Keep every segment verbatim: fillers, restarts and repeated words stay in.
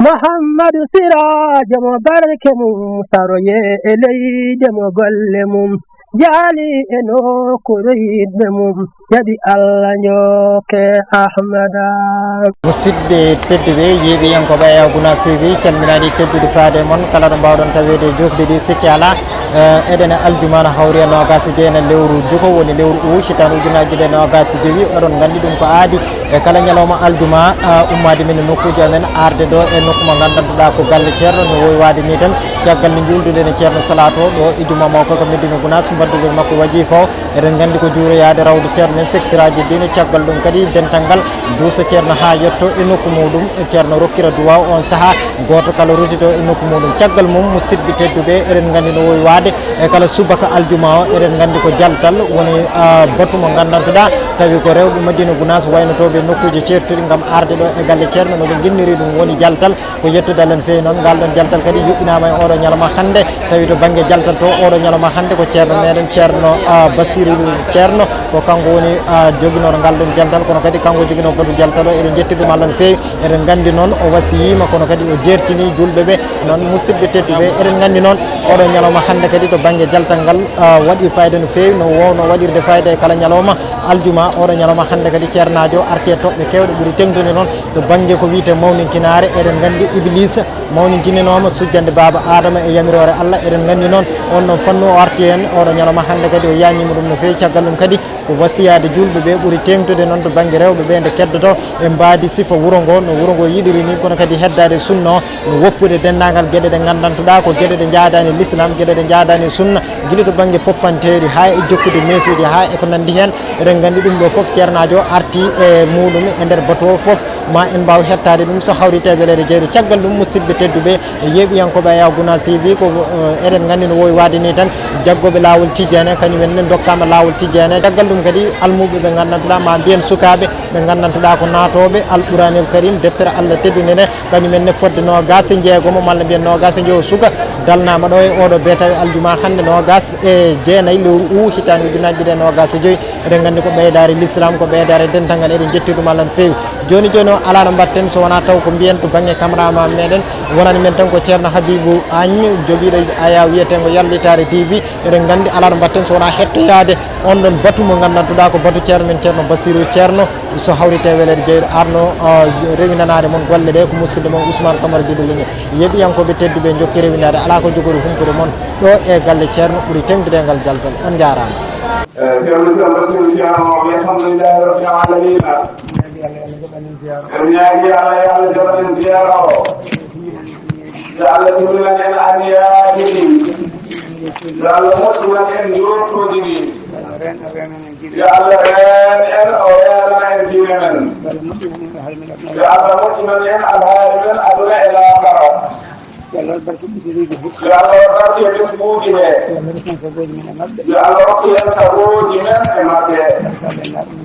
Muhammadu Siraajo mo barke mum saroye e leyde mo golle mum jaali e nokkuure yiɗɓe mum jaɓi Allah njokke Ahmada. Musidɓe tedduɓe, yeeɓiyankooɓe Ayaw Gunaas T V, calminaaɗi tedduɗi faade e mon kala ɗo mbaawɗon taweede e joofde ɗi sikki alaa. Eh, eɗen aljuma no hawri e noogaas e jeenayi lewru juko woni lewru u hitaande ujunaaji ɗiɗi e noogaas e jowi. Oɗon nganndi ɗum ko aadi e kala ñalawma aljuma, ah, ummaade min e nokkuuji amen arde ɗo e nokku mo nganndantuɗaa ko galle ceerno no wowi waade ni tan. Caggal nde njuulduɗen e ceerno Salaato ɗo e juma mawka ko Medina Gunaas mbaddugol makko wajifa o. Eɗen nganndi ko juuroyaade rawde ceerno men sektiraaji diine. Caggal ɗum kadi dental ngal duusa ceerno haa yetto e nokku muɗum. Ceerno rokkira duwaaw on sahaa gooto kala rutito e nokku muɗum. Caggal mum musidɓe tedduɓe eɗen nganndi no wowi waade e kala subaka aljuma o eɗen nganndi ko jaltal woni, ah, batu mo nganndantuɗaa tawi ko rewɓe Madina Gunaas waynotooɓe e nokkuuji ceertuɗi ngam arde ɗo e galle ceerno no ɓe nginniri ɗum woni jaltal. Ko yettude Allah no feewi noon, ngal ɗon jaltal kadi yuɓɓinaama e oɗo ñalawma hannde, tawi to bannge jaltal to oɗo ñalawma hannde ko ceerno meɗen, ceerno, ah, Basiru Ceerno, ko kanko woni, ah, joginooɗo ngal ɗon jaltal, kono kadi kanko joginoo batu jaltal o, eɗen njetti ɗum Allah no feewi. Eɗen nganndi noon o wasiyima, kono kadi o jeertini julɓe ɓe. Noon musidɓe tedduɓe, eɗen nganndi noon oɗo ñalawma hannde kadi to bannge jaltal ngal, ah, waɗi fayida no feewi, no wowno waɗirde fayida e kala ñalawma aljuma. Oɗo ñalawma hannde kadi ceernaajo arti e toɓɓe keewɗe ɓuri teŋtude noon. To bannge ko wiyetee mawninkinaare, eɗen nganndi Ibliisa mawninkininooma sujjande baaba Aadama e yamiroore Allah. Eɗen nganndi noon on ɗon fannu o arti heen oɗo ñalawma hannde kadi o yañiima ɗum no feewi. Caggal ɗum kadi ko wasiyaade juulɓe ɓe ɓuri teeŋtude noon to bannge rewɓe ɓe nde keddotoo e mbaadi sifa wuro ngo no wuro ngo yiɗiri ni, kono kadi heddaade sunna o, no woppude denndaangal geɗe ɗe nganndantuɗaa ko geɗe ɗe njaadaani e Lislaam, geɗe ɗe njaadaani e sunna, gila to bannge poppanteeri haa e jokkude meesuuji haa e ko nanndi heen. Eɗen nganndi ɗum ɗo fof ceernaajo arti e muɗum e nder batu o fof. Ma en mbaaw hettaade ɗum so hawrite e weleede jeyre. Caggal ɗum, musidɓe tedduɓe, yeeɓiyankooɓe Ayaw Gunaas T V, ko, eh, eɗen nganndi no wowi waade ni tan, jaggooɓe laawol tijjaane, kañum en ne ndokkaama laawol tijjaane. Caggal ɗum kadi, almuuɓe ɓe nganndantuɗaa, ma mbiyen sukaaɓe ɓe nganndantuɗaa ko naatooɓe Alquraanil Karim, deftere Allah teddunde nde, kañum en ne fodde noogaas e jeegomo, malla mbiyen noogaas e njowo suka, dalnaama ɗo e oɗo beetawe aljuma hannde noogaas e jeenayi lewru u hitaande ujunaaji ɗiɗi e noogaas e joyi. Eɗen nganndi ko ɓeydaare Lislaam, ko ɓeydaare dental ngal, eɗen njetti ɗum Allah no feewi. Jooni jooni o alaa no mbaɗten so wonaa taw ko mbiyen to bannge cameraman meɗen, wonani men tan ko ceerno Habibu Agne, jogiiɗo Ayaw wiyeteengo Yallitaare T V. Eɗen nganndi alaa no mbaɗten so wonaa hettoyaade on ɗon batu mo nganndantuɗaa ko batu ceerno men ceerno Basiru Ceerno. So hawrite e weleede jeyre arno, ah, rewinanaade mon golle ɗe ko musidɗo mon Ousmane Camara Guido Limi. Yeeɓiyankooɓe tedduɓe, njokki rewindaade, alaa ko jogori humpude mon ɗo e galle ceerno ɓuri teeŋtude e ngal jaltal. On njaaraama. Eh, ceerno Cheikh Bassirou Thiam o, alhamdulillahi rabbil alamina. En ñaagi Allah, yo Allah jaɓan en ziyaara o. Yo Allah timminan en anniyaaji ɗi. Yo Allah moƴƴinan en ndottooji ɗi. Yo Allah reen en, o reenana en diine men. Yo Allah moƴƴinan en alhaali men aduna e laakara. Yo Allah barke ɓesnguuji he. Yo Allah barke ɓesnguuji he. Yo Allah rokku en sagooji men e maɓɓe. Yo Allah rokku en sagooji men e maɓɓe.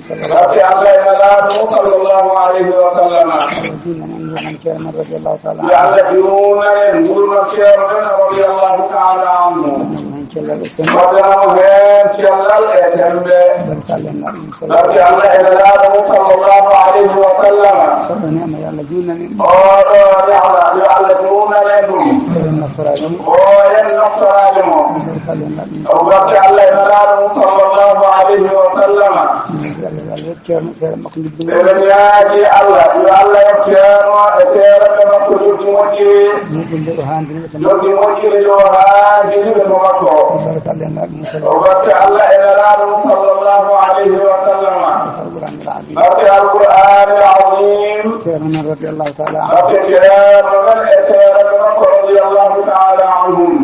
Barke Allah e Nelaaɗo mum sallallahu alayhi wa sallam. Barke Allah e Nelaaɗo mum sallallahu alayhi wa sallam. Allah juutnan en, juutnan Ceerno men radiyallahu taala anhu. Yo Allah juutnan en, juutnan Ceerno men radiyallahu taala anhu. Waɗana mo heen cellal e semmbe. Waɗana mo heen cellal e semmbe. Barke Allah e Nelaaɗo mum sallallahu alayhi wa sallam. Barke Allah e Nelaaɗo mum sallallahu alayhi wa sallam. Oɗo neema yo Allah juutnan en. Oɗo neema yo Allah juutnan en ɗum. Yo en naftoraade mo. O en naftoraade mo. Barke Allah e Nelaaɗo mum. O barke Allah e Nelaaɗo mum sallallahu alayhi wa sallam. Yo Allah, yo Allah yoɓ Ceerno, seeɗa makko njoɓdi mo. Eɗen ñaagi Allah, yo Allah yoɓ Ceerno e seeɗa makko njoɓdi moƴƴiri. Njoɓdi moƴƴiri ɗo haandini ɓe to makko. Njoɓdi moƴƴiri ɗo haandini ɓe to makko. Barke Allah e Nelaaɗo mum sallallahu alayhi wa sallam. O barke Allah e Nelaaɗo mum sallallahu alayhi wa sallam. Barke Alqur'aanil Aziim. Barke Alqur'aanil Aziim. Ceerno men radiyallahu taala anhu. Barke Ceerno men e seeɗa makko radiyallahu taala anhum.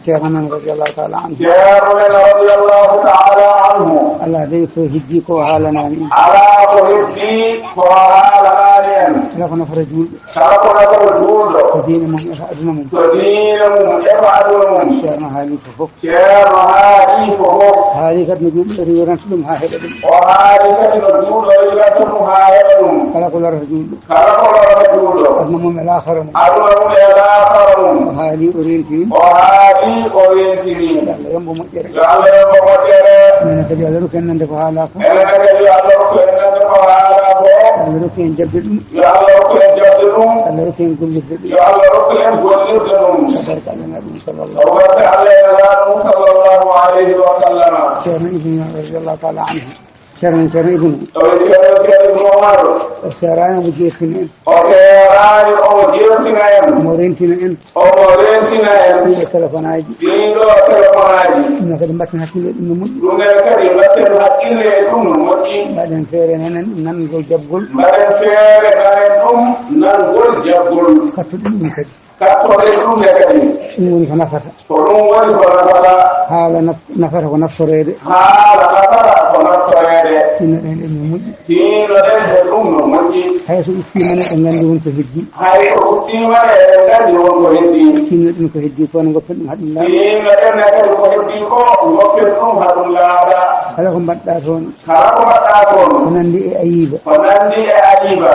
Ceerno men radiyallahu taala anhu. Ceerno men radiyallahu taala anhu. Alaa dey ko heddi ko haalanaani en. Alaa ko heddi ko haalanaani en. Kala ko nafata juulɗo. Kala ko nafata juulɗo. Ko diine mum e ko aduna mum. Ko diine mum e ko aduna mum. Ceerno haali ko fof. Ceerno haali ko fof. Haali kadi no juulɗo rewiranto ɗum haa heɓa ɗum. O haali kadi no juulɗo rewiranto ɗum haa heɓa ɗum. Kala ko lorata juulɗo. Kala ko lorata juulɗo. Aduna mum e laakara mum. Aduna mum e laakara mum. O haali, o reentini. O haali, o reentini. Yo Allah yoɓ mo moƴƴere. Yo Allah yoɓ mo moƴƴere. Minen kadi yo Allah rokku en nande ko haalaa ko. Enen kadi yo Allah rokku en nande ko haalaa ko. Yo Allah rokku en jaɓde ɗum. Yo Allah rokku en jaɓde Allah rokku en gollirde ɗum. Yo Allah rokku en gollirde ɗum. Tabaraka Allah, Nabi sallallahu. Tabaraka Allah, Nabi sallallahu alayhi wa sallam. Ceerno Ibrahima radiyallahu ta'ala anhu. Ceerno, Ceerno Ibnu. Tawi Ceerno, Ceerno Ibnu Omar. O seeraani omo jeertina en. O seeraani omo jeertina en. Omo rentina en. Omo rentina en. Ɗiɗo telefonaaji. Ɗiɗo telefonaaji. Ɗum ne kadi mbatten hakkille ɗum no moƴƴi. Ɗum ne kadi mbatten hakkille ɗum no moƴƴi. Mbaɗen feere nanen nangol jaɓgol. Mbaɗen feere nanen ɗum nangol jaɓgol. Kattuɗen ɗum kadi. Kattoɗen ɗum ne kadi. Ɗum woni ko nafata. Ko ɗum woni ko nafata. Haala naf-, nafata ko naftoreede. Haala nafata ko naftoreede. Tinnoɗen ɗum no moƴƴi. Tinnoɗen e ɗum no moƴƴi. Hay so ustiima ne, ɓe nganndi won ko heddii. Hay so ustiima ne, ɓe nganndi won ko heddii. Tinnoɗen ko heddii ko, ne ngoppen ɗum haa ɗum laaɓa. Tinnoɗen ne kadi ko heddii ko, ngoppen ɗum haa ɗum laaɓa. Kala ko mbaɗɗaa toon. Kala ko mbaɗɗaa toon. Ko nanndi e ayiba. Ko nanndi e ayiba.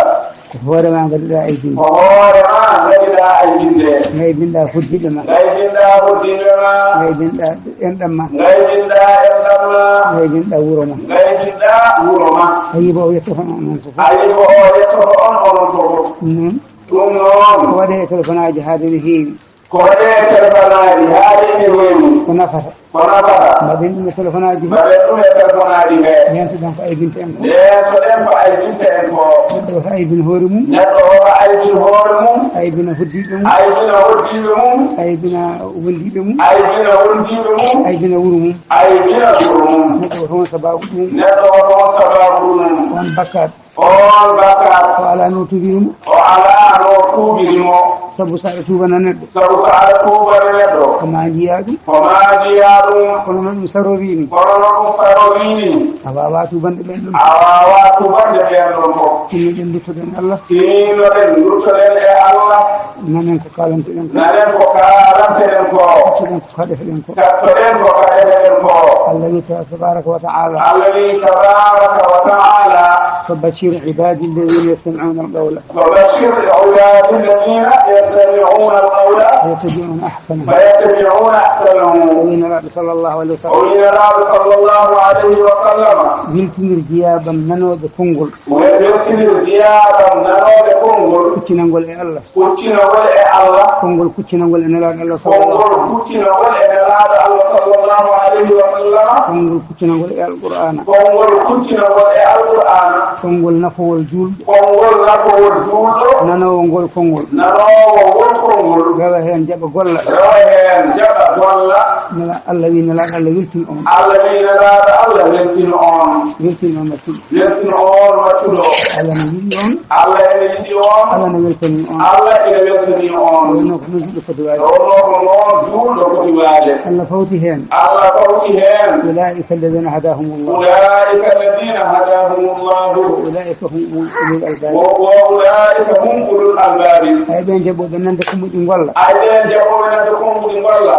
Ko hoore ma ngaɗuɗaa aybinde. Ko hoore ma ngaɗuɗaa aybinde. Ngaybinɗaa hoddiiɓe ma. Ngaybinɗaa hoddiiɓe ma. Ngaybinɗaa enɗam ma. Ngaybinɗaa enɗam ma. Ngaybinɗaa wuro ma. Ngaybinɗaa wuro ma. Ayiba o yettoto on onon fof. Ayiba o yettoto on onon fof. Ɗum noon. Ɗum noon. Ko waɗee e telefonaaji haade no heewi. Ko waɗee telefonaaji haade ene heewi. Ko nafata. Ko nafata. Mbaɗen ɗum e telefonaaji he. Mbaɗen ɗum e telefonaaji he. Ndeentoɗen ko aybinta en ko. Ndeentoɗen ko aybinta en ko. Neɗɗo wota aybin hoore mum. Neɗɗo wota aybin hoore mum. Aybina hoddiiɓe mum. Aybina hoddiiɓe mum. Aybina wondiiɓe mum. Aybina wondiiɓe mum. Aybina wuro mum. Aybina wuro mum. Neɗɗo wota won sabaabu ɗum. Neɗɗo wota won sabaabu ɗum. On bakkaat. On bakkaat. O alaa no tuubiri mo. O alaa no tuubiri mo. Sabu so aɗa tuubana neɗɗo. Sabu so aɗa tuubana neɗɗo. Ko maa njiyaa ɗum. Ko maa njiyaa ɗum. Kono no ɗum sarorii ni. Kono no ɗum sarorii ni. A waawaa tuubande ɓeen ɗoon. A waawaa tuubande ɓeen ɗoon fof. Tinnoɗen nduttoɗen Allah. Tinnoɗen nduttoɗen e Allah. Nanen ko kaalanteɗen ko. Nanen ko kaalanteɗen ko. Kattoɗen ko kaɗeteɗen ko. Kattoɗen ko kaɗeteɗen ko. Allah wi ta-, tabaraka wa ta'ala. Allah wi tabaraka wa ta'ala. فبشر عبادي الذين يستمعون القول. فبشر عبادي الذين يستمعون القول. فيتبعون أحسنه. فيتبعون أحسنه. O wi Nelaaɗo sallallahu alayhi wa sallam. O wi Nelaaɗo sallallahu alayhi wa sallam. Weltinir jiyaabam nanooɓe konngol. Weltinir jiyaabam nanooɓe konngol. Kuccinangol e Allah. Kuccinangol e Allah. Konngol kuccinangol e Nelaaɗo Allah sallallahu alayhi wa sallam. Konngol kuccinangol e Nelaaɗo Allah sallallahu alayhi wa sallam. Konngol kuccinangol e Alqur'aana. Konngol kuccinangol e Alqur'aana. Konngol nafowol juulɗo. Konngol nafowol juulɗo. Nanoowo ngol konngol. Nanoowo ngol konngol. Rewa heen jaɓa golla. Rewa heen jaɓa golla. Nela-, Allah wi Nelaaɗo Allah weltin on. Allah wi Nelaaɗo Allah weltin on. Weltin on. Weltin on maccuɗo. Allah ne yiɗi on. Allah ene yiɗi on. Allah ne weltani on. Allah ene weltani on. Ɗum noon ko noon juulɗo foti waade. Ɗum noon ko noon juulɗo foti waade. Allah fawti heen. Allah fawti heen. أولئك الذين هداهم الله. أولئك الذين هداهم الله. وأولئك هم أولو الألباب. وأولئك هم أولو الألباب. Ay ɓeen jaɓooɓe nande ko moƴƴi ngolla. Ay ɓeen jaɓooɓe nande ko moƴƴi ngolla.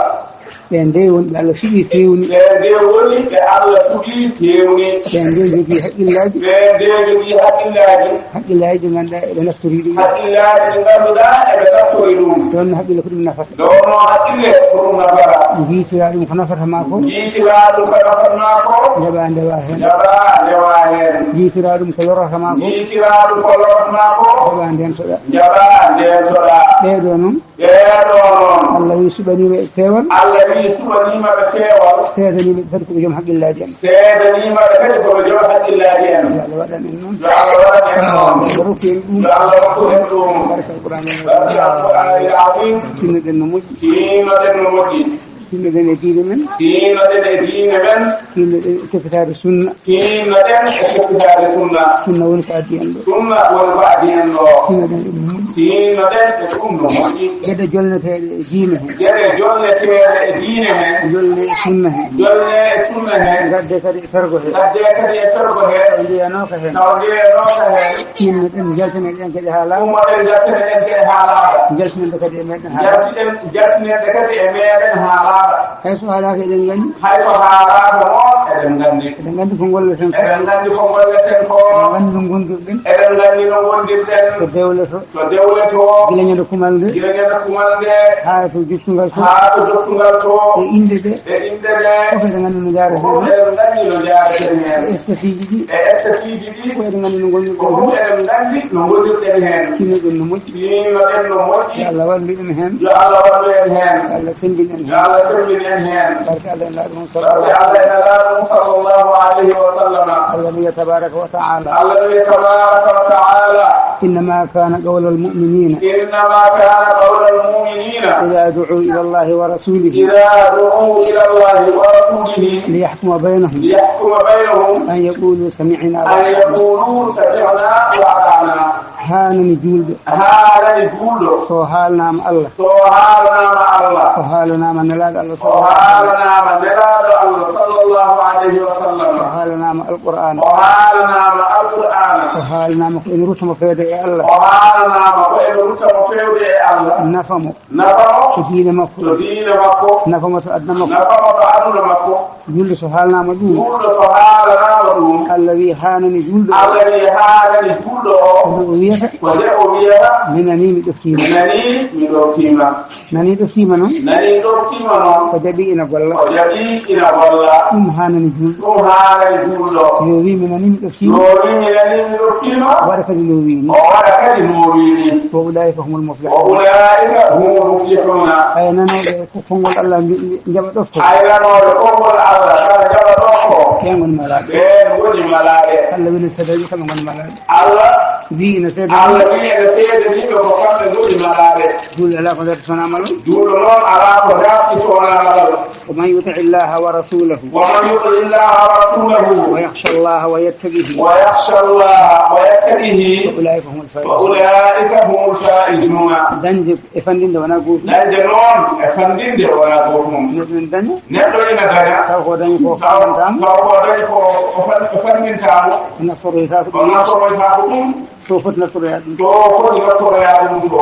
Ɓeen de woni ɓe Allah suɓii feewni. Ɓeen de woni ɓe Allah suɓii feewni. Ɓeen de njogii haqqillaaji. Ɓeen de njogii haqqillaaji. Haqqillaaji ɗi ngannduɗaa eɓe naftori ɗum. Haqqillaaji ɗi ngannduɗaa eɓe naftori ɗum. Ɗoon no haqqille ko ɗum nafata. Ɗoon no haqqille ko ɗum nafata. Njiytiraa ɗum ko nafata maa ko. Njiytiraa ɗum ko nafata maa ko. Njaɓaa ndewaa heen. Njaɓaa ndewaa heen. Njiytiraa ɗum ko lorata maa ko. Njiytiraa ɗum ko lorata maa ko. Njaɓaa ndeentoɗaa. Njaɓaa ndeentoɗaa. Ɓee ɗoo noon. Ɓee ɗoo noon. Allah wi suɓaniima e peewal. Allah wi suɓaniima ɓe peewal. Seedaniima ɓe kadi ko ɓe joom haqqillaaji en. Seedaniima ɓe kadi ko ɓe joom haqqillaaji en. Yo Allah waɗan en noon. Yo Allah waɗan en noon. Yo rokku en ɗum. Yo Allah rokku en ɗum. Barka Alqur'aanil Aziim. Barka Alqur'aanil Aziim. Tinnoɗen no moƴƴi. Tinnoɗen no moƴƴi. Tinnoɗen e diine men. Tinnoɗen e diine men. Tinnoɗen e topitaade sunna. Tinnoɗen e topitaade sunna. Sunna woni ko addi en ɗo. Sunna woni ko addi en ɗo. Tinnoɗen e ɗum moƴƴi. Tinnoɗen e ɗum no moƴƴi. Geɗe jolneteeɗe e diine he. Geɗe jolneteeɗe e diine he. Jolne e sunna he. Jolne e sunna he. Ngadde kadi e fergo he. Ngadde kadi e fergo he. Taw njeyanooka heen. Taw njeyanooka heen. Tinnoɗen njaltinen ɗeen geɗe haa laaɓa. Ummoɗen njaltinen ɗeen geɗe haa laaɓa. Njaltinen ɗe kadi e meɗen haa laaɓa. Njaltinen, njaltinen ɗe kadi e meɗen haa laaɓa. Hay so haalaaka, eɗen nganndi. Hay so haalaaka noon, eɗen nganndi. Eɗen nganndi ko ngolleten ko. Eɗen nganndi ko ngolleten ko. Eɗen nganndi no ngondirɗen. Eɗen nganndi no ngondirɗen. To dewle to. To dewle to. Gila ñande kumal nde. Gila ñande kumal nde. Haa to jottungal to. Haa to jottungal to. E innde ɗe. E innde ɗe. Fof eɗen nganndi no njaareten heen. Fof eɗen nganndi no njaareten heen. E estatiiji ɗi. E estatiiji ɗi. Fof eɗen nganndi no ngondirɗen heen. Fof eɗen nganndi no ngondirɗen heen. Tinoɗen no moƴƴi. Tinoɗen no moƴƴi. Yo Allah wallu en heen. Yo Allah wallu en heen. Yo Allah sembin en heen. Yo Allah sembin en heen. Barke Allah e Nulaaɗo mum. Barke Allah e Nulaaɗo mum sallallahu alayhi wa sallam. Allah wiya tabaraka wa ta'ala. Allah wiya tabaraka wa ta'ala. إنما كان قول المؤمنين إنما كان قول المؤمنين إذا دعوا إلى الله ورسوله إذا دعوا إلى الله ورسوله ليحكم بينهم ليحكم بينهم أن يقولوا سمعنا أن وأطعنا. يقولوا سمعنا وأطعنا. Haanani juulɗo. Haanani juulɗo. So haalnaama Allah. So haalnaama Allah. So haalanaama Nelaaɗo Allah. So haalanaama Nelaaɗo Allah sallallahu alayhi wa sallam. So haalanaama Alqur'aan. So haalanaama Alqur'aan. So haalanaama ko ene ruttamo feewde e Allah. So haalanaama ko ene ruttamo feewde e Allah. Nafa mo. Nafa mo. To diine makko. To diine makko. Nafa mo to aduna makko. Nafa mo to aduna makko. Juulɗo so haalnaama ɗum. Juulɗo so haalanaama ɗum. Allah wiyi haanani juulɗo o. Allah wiyi haanani juulɗo o. Ko nde o wiyata. Ko nde o wiyata. Mi nanii, mi ɗoftiima. Mi nanii, mi ɗoftiima. Nanii ɗoftiima noon. Nanii ɗoftiima noon. O jaɓi ina golla. O jaɓi ina golla. Ɗum haanani juulɗo. Ɗum haanani juulɗo. Yo wi mi nanii, mi ɗoftiima. Yo wi mi nanii, mi ɗoftiima. Waɗa kadi no wiyi ni. O waɗa kadi no wiyi ni. Wa ulaa'ika humul muflihuun. Wa ulaa'ika humul muflihuun. Aya nanooɓe Ko konngol Allah mbi-, mbi-, njaɓa ɗofto. Ay nanooɓe konngol Allah, kala njaɓa ɗofto. Ɓeen ngoni malaaɓe. Ɓeen ngoni malaaɓe. Allah wii no seedeeɓe kamɓe ngoni malaaɓe. Allah wii no seedeeɓe. Allah wii ene seedanii ɓe ko kamɓe ngoni malaaɓe. Juulɗo alaa ko darti so wonaa malal. Juulɗo noon alaa ko darti so wonaa malal. ومن يطع الله ورسوله ومن يطع الله ورسوله ويخش الله ويتقه ويخش الله ويتقه فأولئك هم الفائزون. فأولئك هم الفائزون. Dañde e fanɗinde wonaa gootum. Dañde noon e fanɗinde wonaa gootum. Neɗɗo ina daña. Neɗɗo ina daña. Taw ko dañi ko Taw, fanɗintaama. Taw ko dañi ko, ko fan-, ko fanɗintaama. O naftoroytaako ɗum. O naftoroytaako ɗum. To foti naftoroyaade ɗum. To foti naftoroyaade ɗum to.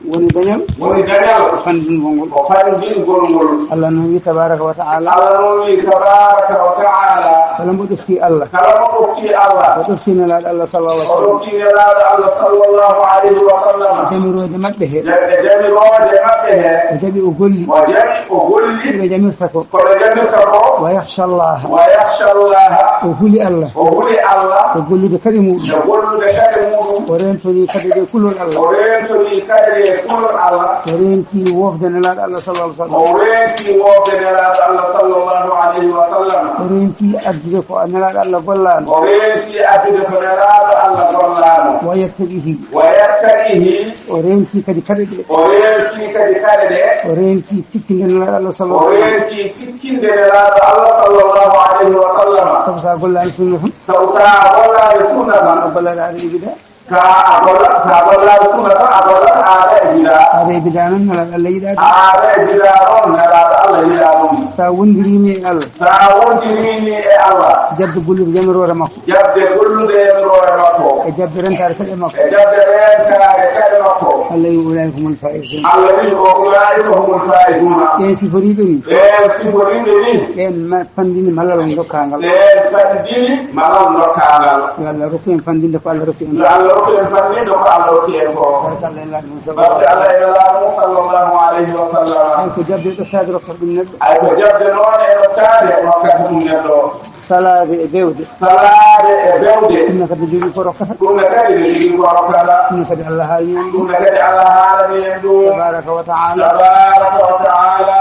Woni dañal. Woni dañal. Fanɗingol ngol. Ko fanɗingol ngol. Allah noon wi tabaraka wa ta'ala. Allah noon wi tabaraka wa ta'ala. Kala mbo ɗofti Allah. Kala mbo ɗofti Allah. O ɗofti Nelaaɗo Allah sallallahu alaihi wasallam. O ɗofti Nelaaɗo Allah sallallahu alaihi wasallam. Jamirooje maɓɓe he. E jamirooje maɓɓe he. O jaɓi o golli. O jaɓi o golli. Ɓe jamirta ko. Ko ɓe jamirta ko. Wa yakhsha Allah. Wa yakhsha Allah. O huli Allah. O huli Allah. O gollude kaɗe muɗum. O gollude kaɗe muɗum. O rentori kaɗe ɗe kulol Allah. O rentori kaɗe ɗe kulol Allah. O renti wofde Nelaaɗo Allah sallallahu alaihi wasallam. O renti wofde Nelaaɗo Allah sallallahu alaihi wasallam. O renti addude ko Nelaaɗo Allah gollaano. O renti addude ko Nelaaɗo Allah gollaano. Wa yattaqihi. Wa yattaqihi. O renti kadi kaɗe ɗe. O renti kadi kaɗe ɗe. O renti tikkinde Nelaaɗo Allah sallallahu alaihi wasallam. O renti tikkinde Nelaaɗo Allah sallallahu alaihi wasallam. Sabu so a gollaani sunna tan. Sabu so a gollaani sunna tan. A gollaani aada e bida. Ka a golla, so a gollaani sunna tan, a gollat aada e bida. Aada e bida noon, Nelaaɗo Allah yiɗaade. Aada e bida noon, Nelaaɗo Allah yiɗaa ɗum. So a wondirii ni e Allah. So a wondirii ni e Allah. Jaɓde gollude yamiroore makko. Jaɓde gollude yamiroore makko. E jaɓde rentaade kaɗe makko. E jaɓde rentaade kaɗe makko. Allah wi, "Ulaa'ika humul faa'izun." Allah wi, "Wa ulaa'ika humul faa'izun." Ɓeen siforiiɓe ni. Ɓeen siforiiɓe ni. Ɓeen ma-, fanɗini malal ndokkaangal. Ɓeen fanɗini malal ndokkaangal. Yo Allah rokku en fanɗinde ko Allah rokki en. Yo Allah rokku en fanɗinde ko Allah rokki en ko. Barka Allah e Nelaaɗo mum sallallahu alaihi wasallam. Barka Allah e Nelaaɗo mum sallallahu alaihi wasallam. Hay ko jaɓde ɗoftaade rokkata ɗum neɗɗo. Hay ko jaɓde noon e ɗoftaade rokkata ɗum neɗɗo. Salaade e bewde. Salaade e bewde. Ɗum ne kadi jogii ko rokkata. Ɗum ne kadi ne jogii ko rokkata. Ɗum ne kadi Allah haalni en ɗum. Ɗum ne kadi Allah haalni en ɗum. Tabaraka wa ta'ala. Tabaraka wa ta'ala.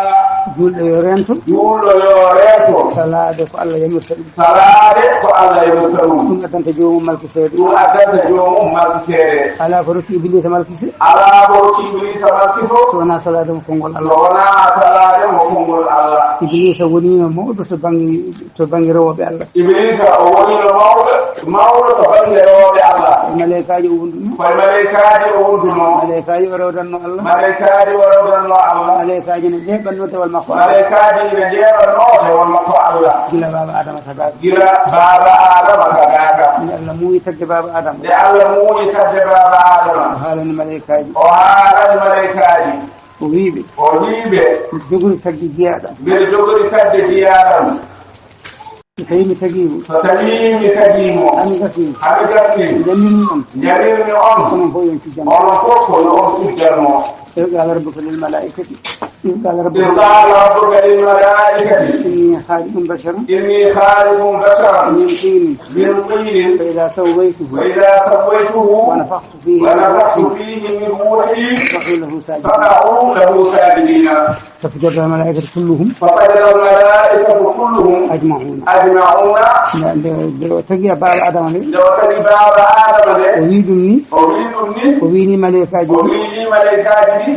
Juulɗo yo reento. Juulɗo yo reento. Salaade ko Allah yamirta ɗum. Salaade ko Allah yamirta ɗum. Ɗum addanta joomum malki seede. Ɗum addanta joomum malki seede. Alaa ko rokki Ibliisa malki Alaa ko rokki Ibliisa malki so. So wonaa salaade mo konngol Allah. So wonaa salaade mo konngol Allah. Ibliisa woniino mawɗo to bannge, to bannge rewooɓe Allah. Ibliisa o woniino mawɗo, mawɗo to bannge rewooɓe Allah. Ko e maleykaaji o wonduno. Ko e maleykaaji o wonduno. Maleykaaji o rewdanno Allah. Maleykaaji o rewdanno Allah. Maleykaaji ne ƴeeɓanno dewal makko Allah. Maleykaaji ne ƴeeɓanno dewal makko Allah. Gila baaba Adama tagaaka. Gila baaba Adama tagaaka. Nde Allah muuyi tagde baaba Adama. Nde Allah muuyi tagde baaba Adama. O haalani maleykaaji. O haalani maleykaaji. O wi'i ɓe, o wi'i ɓe, "Mbiɗa jogori tagdi jiyaaɗo am. Mbiɗa jogori tagdi jiyaaɗo am. So tawii mi tagii mo, so tawii mi tagii mo, hami gasni, hami gasni, ñamirmi on, ñamirmi on, onon fof yo on cujjan mo. Onon fof ko yo on cujjan mo." إذ قال ربك للملائكة، إذ قال ربك، إذ قال ربك للملائكة، إني خالق بشرا، إني خالق بشرا، من طين، من طين، فإذا سويته، فإذا سويته، ونفخت فيه، ونفخت فيه من روحي، فقعوا له ساجدين. فقعوا له ساجدين. فسجد الملائكة كلهم، فسجد الملائكة كلهم، أجمعون. أجمعون. Nde, nde, nde o tagi baaba Adama nde. Nde o tagi baaba Adama nde. O wi'i ɗum ni. O wi'i ɗum ni. O wi'i ni maleykaaji. O wi'i ni maleykaaji ɗi.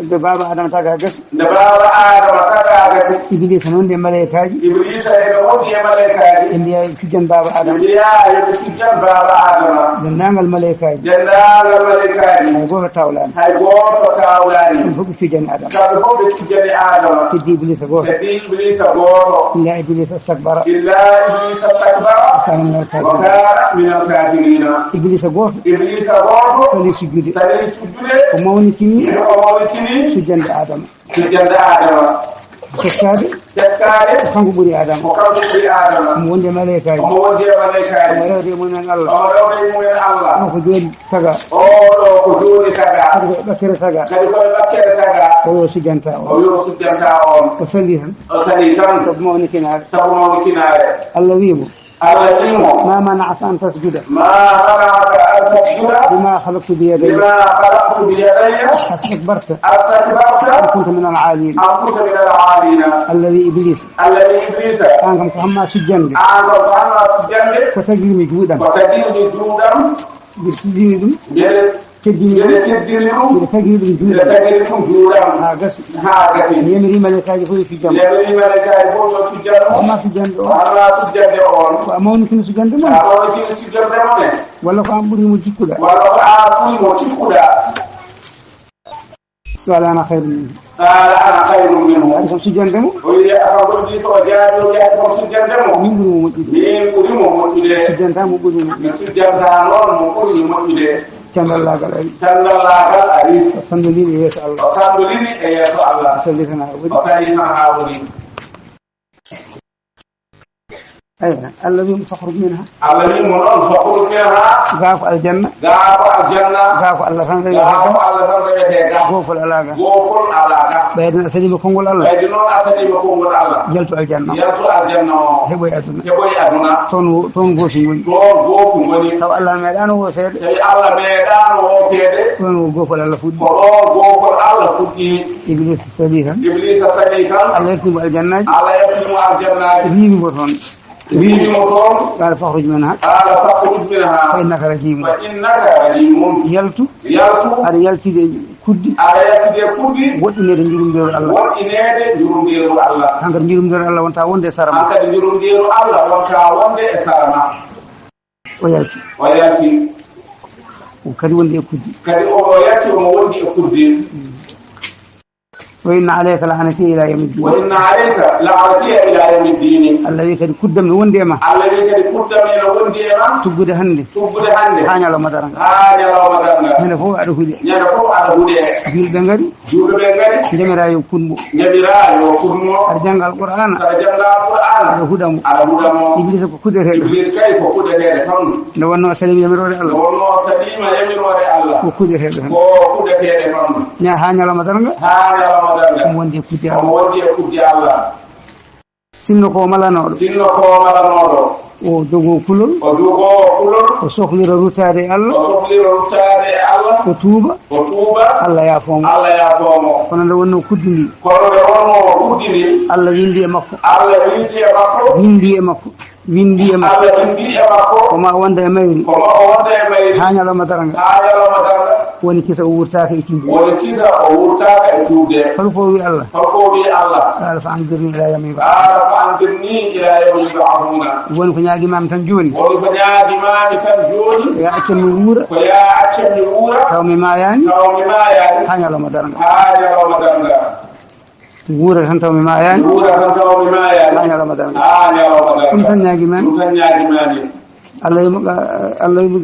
Nde baaba Adama taga gasi. Nde baaba Adama taga gasi. Iblisa noon nde maleykaaji. Iblisa ene wondi e maleykaaji. Ɓe mbiya cujjan baaba Adama. Ɓe mbiya yo ɓe cujjan baaba Adama. Denndaangal maleykaaji. Denndaangal maleykaaji. Hay gooto tawlaani. Hay gooto tawlaani. Kamɓe fof ɓe cujjani Adama. Kamɓe fof ɓe cujjani Adama. Heddi Iblisa gooto. Heddi Iblisa gooto. Illa Iblisa istakbara. Illa Iblisa istakbara. Wa kana minal kafirin. Wa kana minal kafirina. Iblisa gooto. Iblisa gooto. Sali sujjude. Sali sujjude. O mawnikini. O mawnikini. Sujjande Adama. Sujjande Adama. Teskaade. Teskaade. Ko kanko ɓuri Adama. Ko kanko ɓuri Adama. Omo wondi e maleykaaji. Omo wondi e maleykaaji. Omo rewde e mumen Allah. Omo rewde e mumen Allah. Omo ko jooni taga. Oo ɗoo ko jooni taga. Kadi ko e ɓakkere taga. Kadi ko e ɓakkere taga. O wi'i o sujjantaa on. O wi'i o sujjantaa on. O salii tan. O salii tan. Sabu mawnikinaare. Sabu mawnikinaare. Allah wi'i mo, Allah wi'i mo, ما منعك أن تسجد؟ ما منعك أن تسجد؟ لما خلقت بيدي؟ لما خلقت بيدي؟ أستكبرت؟ أستكبرت؟ أم كنت من العالين؟ أم كنت من العالين؟ Allah wi'i Iblisa. Allah wi'i Iblisa. Aan kam ko hammaa sujjande. Aan kam ko hammaa sujjande. Ko tagirmi juuɗam. Ko tagirmi juuɗam. Mbiɗa teddini ɗum. Mbiɗa teddini ɗum. Mbiɗa tagiri ɗum juuɗam. Mbiɗa tagiri ɗum juuɗam. Haa gasi. Haa gasi. Mi yamiri maleykaaji fof yo cujjan mo. Mi yamiri maleykaaji fof yo cujjan mo. Ko hammaa sujjande o. Ko hammaa sujjande on. Ko a mawnikini sujjande mo. A mawnikini sujjande mo ne. Walla ko aan ɓuri mo jikkuɗaa. Walla ko aan ɓuri mo jikkuɗaa. قال أنا خير منه. قال أنا خير منه. Hay kam sujjande mo. O wi'i, a kam ko ɗum ko o jaabi, o jaabi kam sujjande mo. Min ɓuri mo moƴƴude. Min ɓuri mo moƴƴude. Sujjantaa mo ɓuri mo moƴƴude. Mi sujjantaa noon mo ɓuri mi moƴƴude. Candallaagal ari. Candallaagal ari. O sandolini e yeeso Allah. O sandolini e yeeso Allah. O salii tan haa woni. O salii tan haa woni. Aywa, Allah wi'i mo, "Fakhruj minha." Allah wi'i mo noon, "Fakhruj minha." Gaa ko aljanna. Gaa ko aljanna. Gaa ko Allah tan rewetee gaa. Gaa ko Allah tan rewetee gaa. Goofol alaa gaa. Goofol alaa gaa. Ɓayde noon a saliima konngol Allah. Ɓayde noon a saliima konngol Allah. Yaltu aljanna. Yaltu aljanna o. Heɓoy aduna. Heɓoy aduna. Toon wo-, toon gootum ngoni. Toon gootum ngoni. Taw Allah meeɗaano wooteede. Tawi Allah meeɗaano wooteede. Ɗoon wo goofol Allah fuɗɗi. Ko ɗoon goofol Allah fuɗɗi. Iblisa salii tan. Iblisa salii tan. Allah yaltini mo aljannaaji. Allah yaltini mo aljannaaji. Riiwi mo toon. Riiwi mo toon. قال فاخرج منها. قال فاخرج منها. فإنك رجيم. فإنك رجيم. Yaltu. Yaltu. Aɗa yaltide kuddi. Aɗa yaltide kuddi. Woɗɗineede njurumdeeru Allah. Woɗɗineede njurumdeeru Allah. Hankadi njurumdeeru Allah wonta wonde e sara ma. Hankadi njurumdeeru Allah wonta wonde e sara ma. O yalti. O yalti. O kadi wondi e kuddi. Kadi o, o yalti omo wondi e kuddi. وإن عليك لعنتي إلى يوم الدين. وإن عليك لعنتي إلى يوم الدين. Allah wi'i kadi kuddam no wondi e ma. Allah wi'i kadi kuddam ene wondi e ma. Tuggude hannde. Tuggude hannde. Haa ñalawma darnga. Haa ñalawma darnga. Ñande fof aɗa huɗe. Ñande fof aɗa huɗe. Juulɓe ngari. Juulɓe ngari. Njamira yo kuɗ mo. Njamira yo kuɗ mo. Aɗa jannga Alqur'aana. Aɗa jannga Alqur'aana. Aɗa huɗa mo. Aɗa huɗa mo. Iblisa ko kuɗeteeɗo. Iblis kay ko kuɗeteeɗo tan. Nde wonnoo o salii yamiroore Allah. Nde wonnoo o saliima yamiroore Allah. Ko kuɗeteeɗo tan. Ko kuɗeteeɗo tan. Ña-, haa ñalawma darnga. Haa ñalawma darnga. Omo wondi e kuddi Allah. Omo wondi e kuddi Allah. Sinno ko o malanooɗo. Sinno ko o malanooɗo. O jogoo kulol. O jogoo kulol. O soklira ruttaade e Allah. O soklira ruttaade e Allah. O tuuba. O tuuba. Allah yaafoo mo. Allah yaafoo mo. Kono nde wonnoo kuddi ndi. Kono nde wonnoo kuddi ndi. Allah winndi e makko. Allah winndi e makko. Winndi e makko. Winndi e makko. Allah winndi e makko. Ko ma o wonda e mayri. Ko ma o wonda e mayri. Haa ñalawma darnga. Haa ñalawma darnga. Woni kisa o wurtaaka e tuubde. Woni kisa o wurtaaka e tuubde. Holko o wi'i Allah? Holko o wi'i Allah? قال فأنظرني إلى يوم يبعثون. قال فأنظرني إلى يوم يبعثون. Woni ko ñaagi maami tan jooni. Woni ko ñaagi maami tan jooni. Ko yo a accam mi wuura. Ko yo a accam mi wuura. Taw mi maayaani. Taw mi maayaani. Haa ñalawma darnga. Haa ñalawma darnga. Wuura tan taw mi maayaani. Wuura tan taw mi maayaani. Haa ñalawma darnga. Haa ñalawma darnga. Ɗum tan ñaagi maami. Ɗum tan ñaagi maami. Allah wi'i mo, Allah wi'i mo,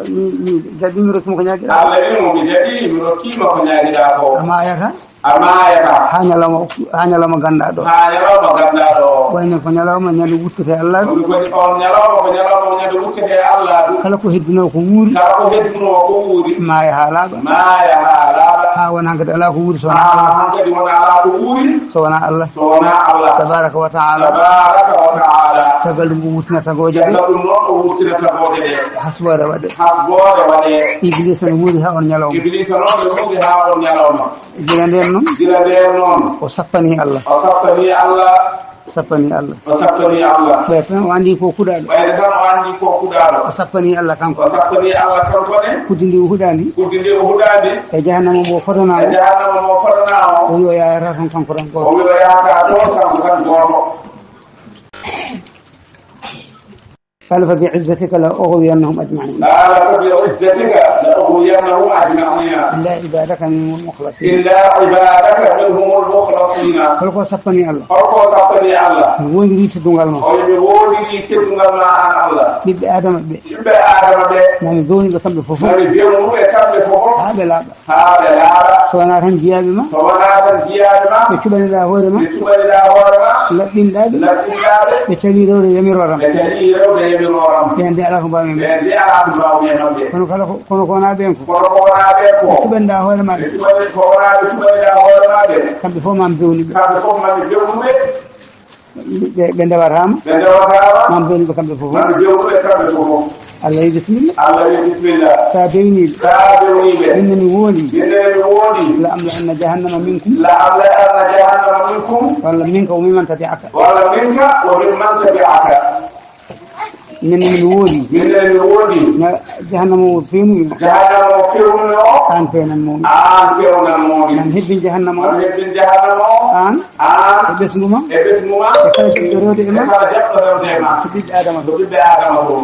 mi, mi daɗi mi rokki ma ko ñaagiɗaa. Allah wi'i mo, mi daɗi mi rokki ma ko ñaagiɗaa ko. A maayataa. A maayataa. Haa ñalawma, haa ñalawma ganndaa ɗo. Haa ñalawma ganndaa ɗo. Wayno ko ñalawma ñande wuttete Allah ɗum. Ɗum kadi on ñalawma ko ñalawma ñande wuttete Allah ɗum. Kala ko heddunoo ko wuuri. Kala ko heddunoo ko wuuri. Maaya haa laaɓa. Maaya haa laaɓa. Haa wona hankadi alaa ko wuuri so wonaa Allah. Haa hankadi wona alaa ko wuuri. So wonaa Allah. So wonaa Allah. Tabaraka wa ta'ala. Tabaraka wa ta'ala. Caggal ɗum o wurtina tagooje ɗe. Caggal ɗum noon o wurtina tagooje ɗe. Hasboore waɗe. Hasboore waɗe. Iblisa no wuuri haa on ñalawma. Iblisa noon no wuuri haa on ñalawma. Gila ndeen noon. Gila ndeen noon. O sappanii Allah. O sappanii Allah. Sappanii Allah. O sappanii Allah. Ɓay tan o anndi ko kuɗaaɗo. Ɓayde tan o anndi ko kuɗaaɗo. O sappanii Allah kanko. O sappanii Allah kanko ne. Kuddi ndi o huɗaani. Kuddi ndi o huɗaani. E jahannama mo fotanaa o. E jahannama mo fotanaa o. O wi o yahata toon kanko tan gooto. O wi o yahata toon kanko tan gooto. قال فبعزتك لأغوينهم أجمعين. قال فبعزتك لأغوينهم أجمعين. إلا عبادك منهم المخلصين. إلا عبادك منهم المخلصين. Hol ko sappani Allah? Hol ko sappani Allah? Mi wondiri teddungal ma. O wi mi wondiri teddungal ma an Allah. Ɓiɓɓe Adama ɓe. Ɓiɓɓe Adama ɓe. Mami bewni ɓe kamɓe fof. Mami bewnu ɓe kamɓe fof. Haa ɓe laaɓa. Haa ɓe laaɓa. So wonaa tan jiyaaɓe ma. So wonaa tan jiyaaɓe ma. Ɓe cuɓaniɗaa hoore ma. Ɓe cuɓaniɗaa hoore ma. Laɓɓinɗaa ɓe. Laɓɓinɗaa ɓe. Ɓe calii rewde yamirooram. Ɓe calii rewde yamirooram. Ɓeen de alaa ko mbaawmi e maɓɓe. Ɓeen de alaa ko mbaawmi e maɓɓe. Kono kala ko, kono ko wonaa ɓeen ko. Kono ko wonaa ɓeen ko. Ɓe cuɓaniɗaa hoore ma. Ɓe cuɓani, ko wonaa ɓe cuɓaniɗaa hoore ma ɓe. Kamɓe fof mami bewnu ɓe. Kamɓe fof mami bewnu ɓe. Ɓe, ɓe ndewataama. Ɓe ndewataama. Mami bewnu ɓe kamɓe fof. Mami bewnu ɓe kamɓe fof. Allah wi bisimilla. Allah wi bisimilla. Sa bewnii ɓe. Sa bewnii ɓe. Min ne mi woondii. Min ne mi woondii. لأملأن جهنم منكم. لأملأن جهنم منكم. Walla منك وممن تبعك. Walla منك وممن تبعك. Min ne mi woondii. Min ne mi woondii. Na jahannama o fewnumi o. Jahannama o fewnumi o. Aan fewnan mo. Aan fewnan mo. Mami hebbin jahannama o. Mami hebbin jahannama o. Aan. Aan. E ɓesngu ma. E ɓesngu ma. E kala jaɓɗo rewde e ma. E kala jaɓɗo rewde e ma. To ɓiɓɓe Adama to. To ɓiɓɓe Adama to.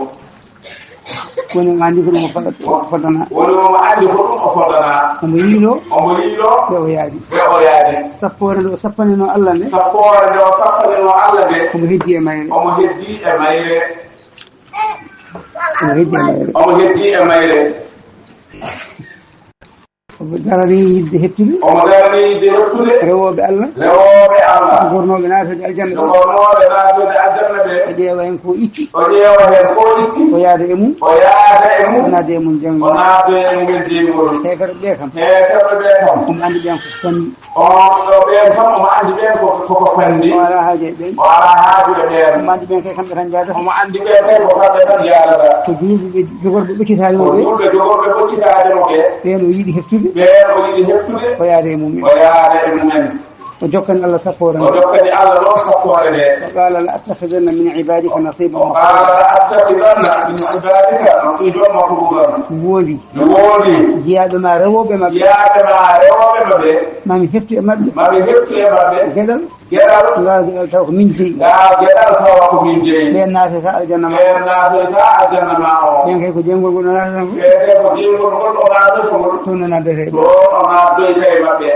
Woni omo anndi ko ɗum o fo-, o fodana. Woni omo anndi ko ɗum o fodana. Omo yiiloo. Omo yiiloo. Ɓe o yaadi. Ɓe o yaadi. Sappoore nde o sappanino Allah nde. Sappoore nde o sappanino Allah nde. Omo heddi e mayre. Omo heddi e mayre. Omo heddi e mayre. Omo heddi e mayre. Omo darani yiɗde heɓtude. Omo darani yiɗde heɓtude. Rewooɓe Allah. Rewooɓe Allah. Jogornooɓe naatde aljanna ɓe. Jogornooɓe naatde aljanna ɓe. O ƴeewa heen ko itti. O ƴeewa heen ko itti. O yaada e mum. O yaada e mum. O naada e mum jeyngol. O naada e mum jeyngol. Heeferɓe ɓe kam. Heeferɓe ɓe kam. Omo anndi ɓeen ko fanni. On ɗo ɓeen kam omo anndi ɓeen ko, ko, ko fanni. O alaa haaju e ɓeen. O alaa haaju e ɓeen. Omo anndi ɓeen kay kamɓe tan njaadata. Omo anndi ɓeen kay ko kamɓe tan njaadata. Ko juulɓe ɓe jogorɓe ɓoccitaade mo ɓe. Ko juulɓe jogorɓe ɓoccitaade mo ɓe. Ɓeen o yiɗi heɓtude. Ɓeen o yiɗi heɓtude. O yaada e mum en. O yaada e mum en. O jokkani Allah sappoore nde. O jokkani Allah ɗo sappoore nde. وقال لأتخذن من عبادك نصيبا مفروضا. وقال لأتخذن من عبادك نصيبا مفروضا. Mi woondii. Mi woondii. Jiyaaɓe ma rewooɓe maɓɓe. Jiyaaɓe ma rewooɓe maɓɓe. Mami heɓtu e maɓɓe. Mami heɓtu e maɓɓe. Geɗal. Geɗal. Ngal geɗal taw ko min jeyi. Ngal geɗal taw ko min jeyi. Ɓeen naatata aljanna ma. Ɓeen naatata aljanna ma o. Ɓeen kay ko jeyngol ngol o naatata ngol. Ɓeen kay ko jeyngol ngol o naatata ngol. Toon o naatata e maɓɓe. Toon o naatata e maɓɓe.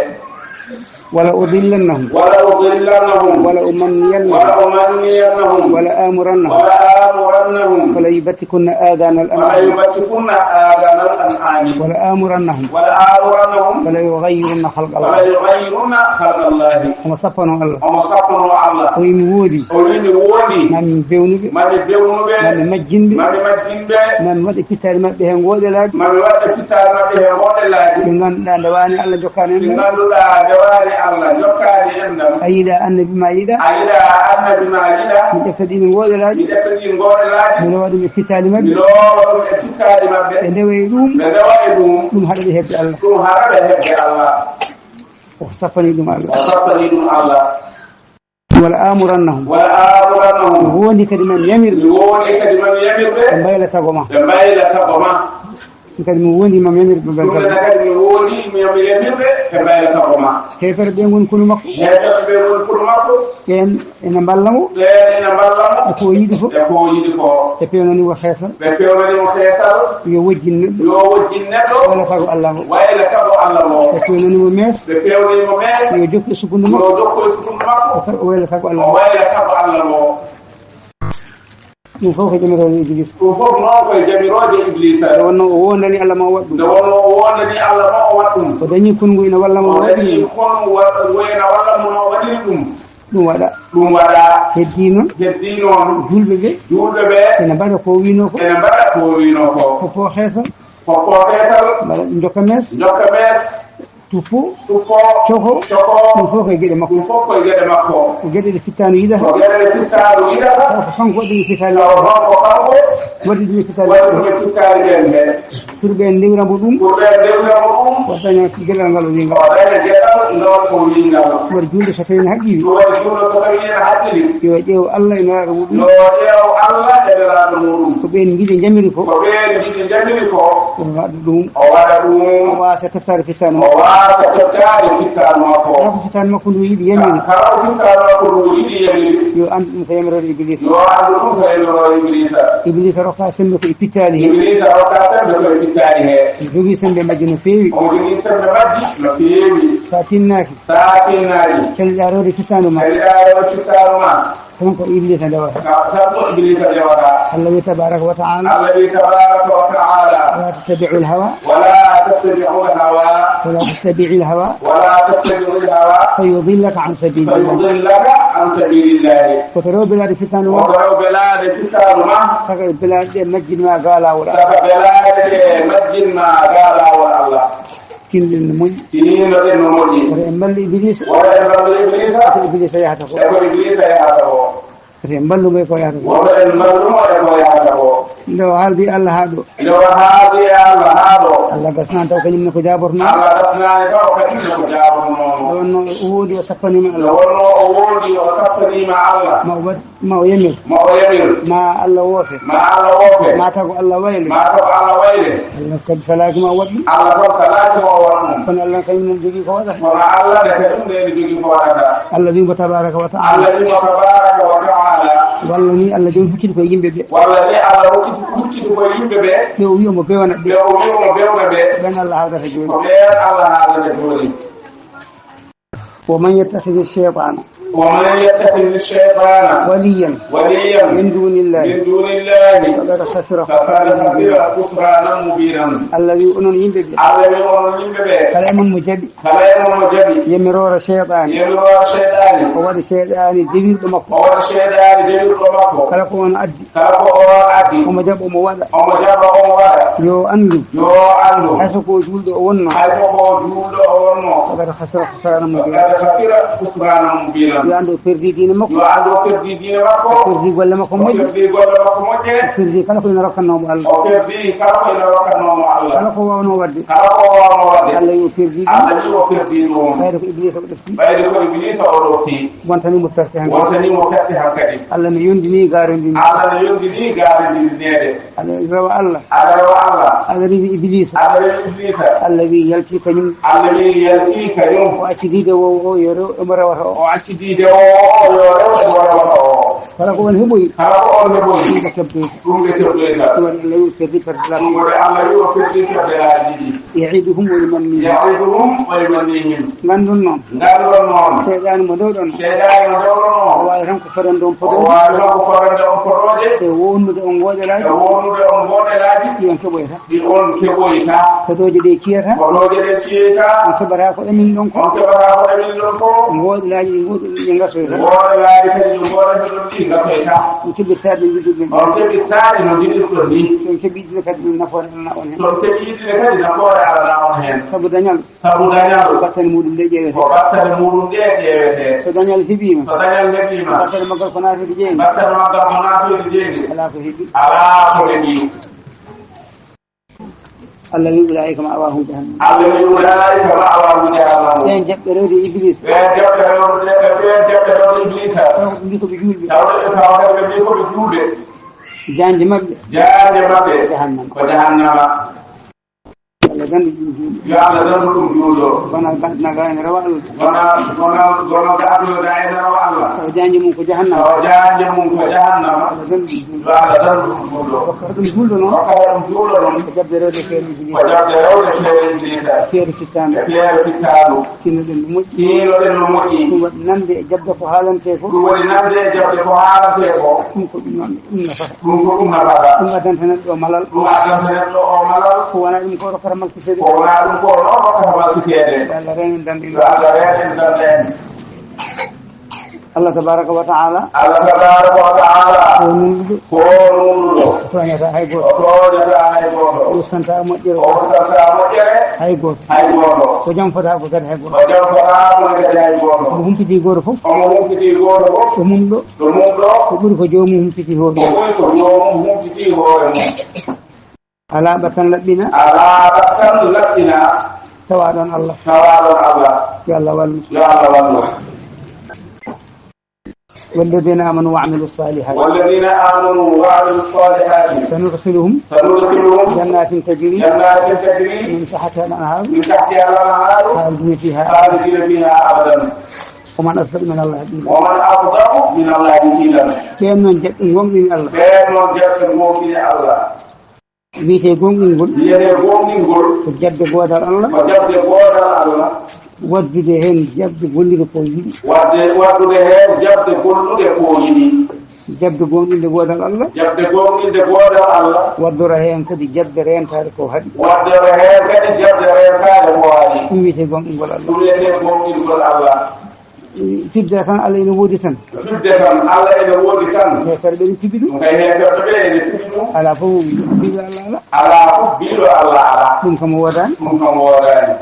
ولأضلنهم. ولأضلنهم. ولأمنينهم. ولأمنينهم. ولآمرنهم. ولآمرنهم. فليبتكن آذان الأنعام. فليبتكن آذان الأنعام. ولآمرنهم. ولآمرنهم. فليغيرن خلق الله. فليغيرن خلق الله. Omo sappanoo Allah. Omo sappanoo Allah. O wi mi woodi. O wi mi woodi. Mami bewnu ɓe. Mami bewnu ɓe. Mami majjin ɓe. Mami majjin ɓe. Mami waɗa pittaali maɓɓe he ngooɗelaaji. Mami waɗa pittaali maɓɓe he ngooɗelaaji. Ɗi ngannduɗaa nde waani Allah jokkaani en. Ɗi ngannduɗaa nde waani Allah jokkaani en ɗam. A yiɗaa annabi ma yiɗaa. A yiɗaa annabi ma yiɗaa. Mi ƴetta ɗiin ngooɗelaaji. Mi ƴetta ɗiin ngooɗelaaji. Mi lowa ɗum e pittaali maɓɓe. Mi lowa ɗum e pittaali maɓɓe. Ɓe ndewa e ɗum. Ɓe ndewa e ɗum. Ɗum haɗa ɓe heɓde Allah. Ɗum haɗa ɓe heɓde Allah. O sappani ɗum Allah. O sappani ɗum Allah. ولآمرنهم. ولآمرنهم. Mi wondi kadi mami yamirɓe. Mi wondi kadi mami yamirɓe. Ɓe mbayla tago ma. Ɓe mbayla tago ma. Ɗum kadi mi wondi mami yamirɓe ɓe mbayla tago ma. Ɗum kadi mi wondi mami yamirɓe ɓe mbayla tago ma. Heeferɓe ɓe ngoni konu makko. Heeferɓe ɓe ngoni konu makko. Ɓeen ena mballa mo. Ɓeen ena mballa mo. E ko o yiɗi ko. E ko o yiɗi ko. Ɓe peewnani mo xeesal. Ɓe peewnani mo xeesal. Yo wojjin neɗɗo. Yo wojjin neɗɗo. Wayla tago Allah mo. Wayla tago Allah mo. Ɓe peewnani mo mees. Ɓe peewnani mo mees. Yo jokku e sukkundu makko. Yo jokku e sukkundu makko. O wayla tago Allah mo. O wayla tago Allah mo. Ɗum fof ko jamirooje Iblis. Ɗum fof noon koye jamirooje Iblisa. Nde wonno o wondani Allah ma o waɗ ɗum. Nde wonno o wondani Allah ma o waɗ ɗum. O dañi konngu ina walla mo o O waɗi dañi ɗum. Konngu wa-, wayna walla mo o waɗiri ɗum. Ɗum waɗa. Ɗum waɗa. Heddii noon. Heddii noon. Juulɓe ɓe. Juulɓe ɓe. Ene mbaɗa ko wiinoo ko. Ene mbaɗa ko wiinoo ko. Ko ko heesal. Ko ko heesal. Mbaɗa njokka mees. Njokka mees. Tuppo. Tuppo. Coko. Coko. Ɗum fof koye geɗe makko. Ɗum fof koye geɗe makko. Ko geɗe ɗe fittaandu yiɗata. Ko geɗe ɗe fittaandu yiɗata. Taw ko kanko waɗi ɗum fittaandu. Taw ko kanko waɗi ɗum fittaandu. Waɗi ɗum fittaandu ɓen ɓe. Pour ɓe ndewra mo ɗum. Pour ɓe ndewra mo ɗum. O daña geɗal ngal o wiingal. O daña geɗal ngal o wiingal. Mbaɗa juulde so tawi ene haqqi. Ɗum waɗi juulde so tawi ene haqqi. Yo ƴeew Allah e Nelaaɗo muɗum. Yo ƴeew Allah e Nelaaɗo muɗum. Ko ɓeen njiɗi njamiri ko. Ko ɓeen njiɗi njamiri ko. O waɗa ɗum. O waɗa ɗum. O waasa tottaade fittaandu O makko. Waasa tottaade fittaandu makko. Kala ko fittaandu makko ndu yiɗi yamiri. Kala ko fittaandu makko ndu yiɗi yamiri. Yo anndu ɗum ko yamirooje Iblisa. Yo anndu ɗum ko yamirooje Iblisa. Iblisa rokka semmbe ko e pittaali he. Iblisa rokka semmbe ko e pittaali he. Jogii semmbe majji no feewi. Omo jogii semmbe majji no feewi. Sa tinnaaki. Sa tinnaaki. Calliɗaa rewde fittaandu ma. Calliɗaa rewde fittaandu ma. Tan ko Iblisa dewata. Ka-, tan ko Iblisa dewata. Allah wi tabaraka wa ta'ala. Allah wi tabaraka wa ta'ala. ولا تتبعوا الهوى. ولا تتبعوا الهوى. ولا تتبع الهوى. ولا تتبعوا الهوى. فيضلك عن سبيل الله. فيضلك عن سبيل الله. Ko to rewɓe laaɗe fittaandu ma. Ko to rewɓe laaɗe fittaandu ma. Saka ɓe laaɗe ɗe majjin ma ga laawol Allah. Saka ɓe laaɗe ɗe majjin ma ga laawol Allah. Tinno ɗen no moƴƴi. Tinno ɗen no moƴƴi. Wota en mballu Iblisa. Wota en mballu Iblisa. Ko Iblisa yahata ko. E ko Iblisa yahata ko. Wota en mballu mo e ko yahata ko. Wota en mballu mo e ko yahata ko. Nde o haaldi Allah haa ɗo. Nde o haaldi Allah haa ɗo. Allah gasnaani taw kañum ne ko jaabornoo. Allah gasnaani taw kañum ne ko jaabornoo. Nde wonno o woodi o sappaniima Nde Allah. Wonno o woodi o sappaniima Allah. Ma o waɗ-, ma o yamir. Ma o yamir. Ma Allah woofe. Ma Allah woofe. Ma tago Allah wayle. Ma tago Allah wayle. Allah kadi salaaki ma o waɗ ɗum. Allah kadi salaaki ma o waɗ ɗum. Kono Allah kañum ne jogii ko waɗata. Kono Allah ne kañum ne jogii ko waɗata. Allah wi mo tabaraka wa ta'ala. Allah wi mo tabaraka wa ta'ala. Walla ni Allah jom hucciti ko e yimɓe ɓe. Walla ni Allah hucciti, hucciti ko e yimɓe ɓe. Ɓe o wi omo bewna ɓe. Ɓe o wi omo bewna ɓe. Ɓen Allah haaldata jooni. Ko ɓen Allah haaldata jooni. ومن يتخذ الشيطان ومن يتخذ الشيطان وليا وليا من دون الله من دون الله فقد خسر فقد خسر خسرانا مبينا. Allah wi onon yimɓe ɓe. Allah wi onon yimɓe ɓe. Kala e mon mo jaɓi. Kala e mon mo jaɓi. Yamiroore seyɗaane. Yamiroore seyɗaane. O waɗi seyɗaane dewirɗo makko. O waɗi seyɗaane dewirɗo makko. Kala ko on addi. Kala ko o addi. Omo jaɓa, omo waɗa. Omo jaɓa, omo waɗa. Yo anndu. Yo anndu. Hay so ko juulɗo o wonno. Hay so ko juulɗo o wonno. Faqad khasira khusranan mubina. Faqad khasira khusranan mubina. Yo anndu o perdi diine makko. Yo anndu o perdi diine makko. O perdi golle makko moƴƴe. O perdi golle makko moƴƴe. O perdi kala ko ina rokkannoo mo Allah. O perdi kala ko ina rokkannoo mo Allah. Kala ko waawnoo waɗde. Kala ko waawnoo waɗde. Allah yo perdi ɗum. Allah yo perdi ɗum. Ɓayde ko Iblisa o ɗefti. Ɓayde ko Iblisa o ɗofti. Wontani mo perte hankadi. Wontani mo perte hankadi. Allah no yondini garondini. Allah no yondini garondineede. Aɗa rewa Allah. Aɗa rewa Allah. Aɗa rewi Iblisa. Aɗa rewi Iblisa. Allah wi yalti kañum. Allah wi yalti kañum. O acci diide o, o yo rew omo rewata o. O acci diide o, o yo rew omo rewata o. Kala ko on heɓoyi. Kala ko on heɓoyi. Ɗum ko keɓdoyta. Ɗum ɓe keɓdoyta. Ɗum waɗi Allah wi o perdi perte laabi ɗiɗi. Ɗum waɗi Allah wi o perdi perte laabi ɗiɗi. Ya'iduhum wa yumannihim. Ya'iduhum wa yumannihim. Nganndon noon. Nganndon noon. Seyɗaani mo ndewɗon. Seyɗaani mo ndewɗon o. O waawi tan ko fodande on O podooje. Waawi tan ko fodande on podooje. E wonnude on ngoƴolaaji. E wonnude on ngoƴolaaji. Ɗi on keɓoyta. Ɗi on keɓoyta. Podooje ɗe ciyata. Podooje ɗe ciyata. On keɓata ko ɗamin ɗon ko. On keɓata ko ɗamin ɗon ko. Ngoƴolaaji ɗi ngoɗo-, ɗi ngasoyta. Ngoƴolaaji kadi ɗi ngoɗoyta ɗon ɗi ngasoyta. On keɓirta ɗi njiɗirɗon. On keɓirta ɗi no njiɗirɗon ni. So on keɓii ɗi kadi nafoore alana on heen. So on keɓii ɗi kadi nafoore alana on heen. Sabu dañal. Sabu dañal. Ko battane muɗum ɗe ƴeewete. Ko battane muɗum ɗe ƴeewete. So dañal heɓiima. So dañal heɓiima. Battane maggal ko naatoyde jeynge. Battane maggal ko naatoyde jeynge. Alaa ko heɓi. Alaa ko heɓi. Allah wi, "Ulaa'ika ma'waahum jahannam." Allah wi, "Ulaa'ika ma'waahum jahannam." Ɓeen jaɓɓe rewde Iblis. Ɓeen jaɓɓe rewde, ɓeen jaɓɓe rewde Iblisa. Taw ɓe mbi ko ɓe juulɓe. Taw ɓe, taw ɓe mbi ko ɓe juulɓe. Jaanji maɓɓe. Jaanji maɓɓe. Jahannam. Ko jahannama. Yo Allah dandu ɗum juulɗo. Yo Allah dandu ɗum juulɗo. Wona ga-, na gaynde rewa Allah. Wona, wona, wona ga aduna gaynde rewa Allah. Tawa jaanje mum ko jahannama. Tawa jaanje mum ko jahannama. Allah dandu ɗum juulɗo. Yo Allah dandu ɗum juulɗo. Hokkata ɗum juulɗo noon. Hokkata ɗum juulɗo noon. Ko jaɓde rewde feere Ibliisa. Ko jaɓde rewde feere Ibliisa. Feere fittaandu. E feere fittaandu. Tinnoɗen no moƴƴi. Tinnoɗen no moƴƴi. Ɗum waɗi nande e jaɓde ko haalantee ko. Ɗum waɗi nande e jaɓde ko haalantee ko. Ɗum ko ɗum noon, ɗum nafata. Ɗum ko ɗum nafata. Ɗum addanta neɗɗo o malal. Ɗum addanta neɗɗo o malal. Ko wona ɗum ko rokkata malkiseede. Ko wona ɗum ko rokkata malkiseede. Yo Allah reen en, dandu en. Yo Allah reen en, dandu en. Allah tabaraka wa ta'ala. Allah tabaraka wa ta'ala. Ko nunɗuɗo. Ko nunɗuɗo. O tooñata hay gooto. O tooñata hay gooto. O ustantaa moƴƴere. O ustantaa moƴƴere. Hay gooto. Hay gooto. O janfotaako kadi hay gooto. O janfotaako kadi hay gooto. Omo humpiti gooto fof. Omo humpiti gooto fof. Ko mum ɗo. Ko mum ɗo. Ko ɓuri ko joomum humpiti hoore mum. Ko ɓuri ko joomum humpiti hoore mum. Alaa ɓatan laɓɓina. Alaa ɓatan laɓɓina. Tawa ɗon Allah. Tawa ɗon Allah. Yo Allah wallu. Yo Allah wallu. والذين آمنوا وعملوا الصالحات. والذين آمنوا وعملوا الصالحات. سندخلهم. سندخلهم. جنات تجري. جنات تجري. من تحتها الأنهار. من تحتها الأنهار. خالدين فيها. خالدين فيها أبدا. ومن أصدق من الله قيلا. ومن أصدق من الله قيلا. Ɓeen noon jaɓɓe goonɗini Allah. Ɓeen noon jaɓɓe goonɗini Allah. Wiyetee goonɗingol. Wiyetee goonɗingol. Ko jaɓde goodal Allah. Ko jaɓde goodal Allah. Waddude heen jaɓde gollude ko yiɗi. Wadde, waddude heen jaɓde gollude ko yiɗi. Jaɓde goonɗinde goodal Allah. Jaɓde goonɗinde goodal Allah. Waddora heen kadi jaɓde reentaade ko haɗi. Waddora heen kadi jaɓde reentaade ko haɗi. Ɗum wiyetee goonɗingol Allah. Ɗum wiyetee goonɗingol Allah. Fidde tan Allah ina woodi tan. Fidde tan Allah ina woodi tan. Heeferɓe ɓe ene cuɓi ɗum. Ɗum kay heeferɓe ɓe ene cuɓi ɗum. Alaa fof biɗo Allah alaa. Alaa fof biɗo Allah alaa. Ɗum kam woodaani. Ɗum kam woodaani.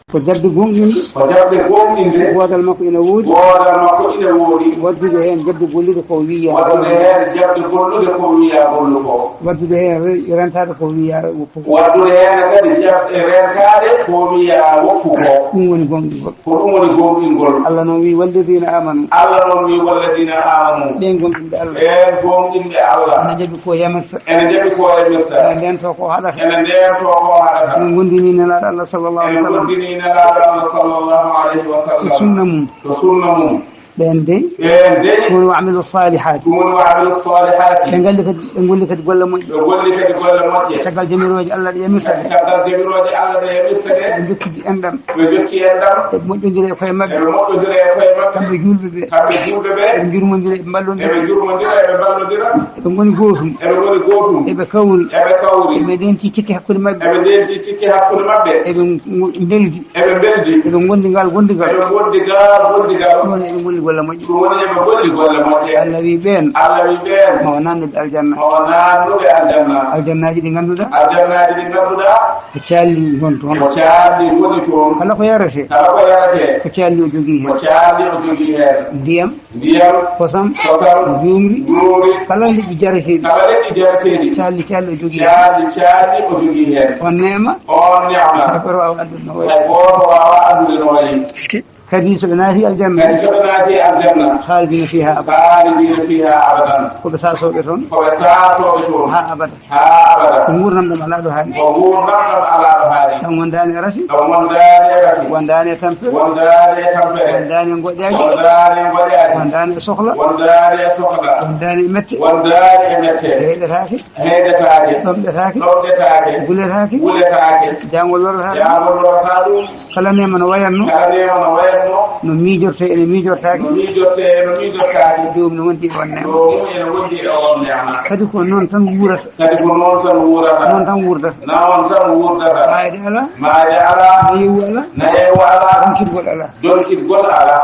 Ko jaɓde goonɗinde. Ko jaɓde goonɗinde. Goodal makko ina woodi. Goodal makko ina woodi. Waddude heen jaɓde gollude ko wiya. Waddude heen jaɓde gollude ko wiya gollu ko. Waddude heen re-, rentaade ko wiya woppu ko. Waddude heen kadi jaɓde rentaade ko wiya woppu ko. Ɗum woni goonɗingol. Ko ɗum woni goonɗingol. Allah noon wiyi, "Walladina amanu." Allah noon wiyi, "Walladina amanu." Ɓeen goonɗinɓe Allah. Ɓeen goonɗinɓe Allah. Ene jaɓi ko yamirta. Ene jaɓi ko yamirta. Ene ndeento ko haɗata. Ene ndeento ko haɗata. Ene ngoonɗini Nelaaɗo Allah sallallahu alaihi wasallam. Ene ngoonɗini Nelaaɗo Allah sallallahu alaihi wasallam. Ko sunna mum. Ko sunna mum. Ɓeen dey. Ɓeen dey. Ɗum woni wa amilu salihaati. Ɗum woni wa amilu salihaati. Ɓe ngalli kadi, ɓe ngolli kadi golle moƴƴe. Ɓe ngolli kadi golle moƴƴe. Caggal jamirooje Allah ɗe yamirta ɗe. Caggal jamirooje Allah ɗe yamirta ɗe. Ɓe njokki enɗam. Ɓe njokki enɗam. Ɓe moƴƴondira e koye maɓɓe. Ɓe moƴƴondira e koye maɓɓe. Kamɓe juulɓe ɓe. Kamɓe juulɓe ɓe. Ɓe njurmondira, ɓe mballondira. Eɓe njurmondira, eɓe mballondira. Ɓe ngoni gootum. Eɓe ngoni gootum. Eɓe kawri. Eɓe kawri. Eɓe ndentii cikke hakkunde maɓɓe. Eɓe ndentii cikke hakkunde maɓɓe. Eɓe ngo-, mbeldi. Eɓe mbeldi. Eɓe ngondi ngal gondigal. Eɓe ngondi ngal gondigal. Ɗum woni eɓe ngolli golle moƴƴe. Ɗum woni eɓe ngolli golle moƴƴe. Allah wi ɓeen. Allah wi ɓeen. Ma o naannuɓe aljanna. Ma o naannuɓe aljanna. Aljannaaji ɗi ngannduɗaa. Aljannaaji ɗi ngannduɗaa. Ko caalli ngoni toon. Ko caalli ngoni toon. Kala ko yaretee. Kala ko yaretee. Ko caalli o jogii heen. Ko caalli o jogii heen. Ndiyam. Ndiyam. Kosam. Kosam. Njuumri. Njuumri. Kala leƴƴi jareteeɗi. Kala leƴƴi jareteeɗi. Caalli, caalli o jogii heen. Caalli, caalli o jogii heen. On neema. On neema. Hay gooto waawa addude no wayi. Hay gooto waawa addude no wayi. Kadi so ɓe naati aljanna. Kadi so ɓe naati aljanna. Khalidina fiha abada. Khalidina fiha abadan. Ko ɓe saasooɓe toon. Ko ɓe saasooɓe toon. Haa abada. Haa abada. Ko nguurndam ɗam alaa ɗo haaɗi. Ko nguurndam ɗam alaa ɗo haaɗi. Ɗam wondaani e rafi. Ɗam wondaani e rafi. Wondaani e tampere. Wondaani e tampere. Wondaani e ngoƴaaji. Wondaani e ngoƴaaji. Wondaani e sohla. Wondaani e sohla. Wondaani e mette. Wondaani e mette. Heeɗetaake. Heeɗetaake. Ɗomɗetaake. Ɗomɗetaake. Guletaake. Guletaake. Jaangol lorrataa ɗum. Jaangol lorrataa ɗum. Kala neema no wayatno. Kala neema no wayatno. No miijortee, ene miijortaake. No miijortee, ene miijortaake. Joomum no wondi e on neema. Joomum ene wondi e on neema. Kadi ko noon tan wuurata. Kadi ko noon tan wuurata. Noon tan wuurdata. Noon tan wuurdata. Maayde alaa. Maayde alaa. Nayewu alaa. Nayewu alaa. Donkitgol alaa. Donkitgol alaa.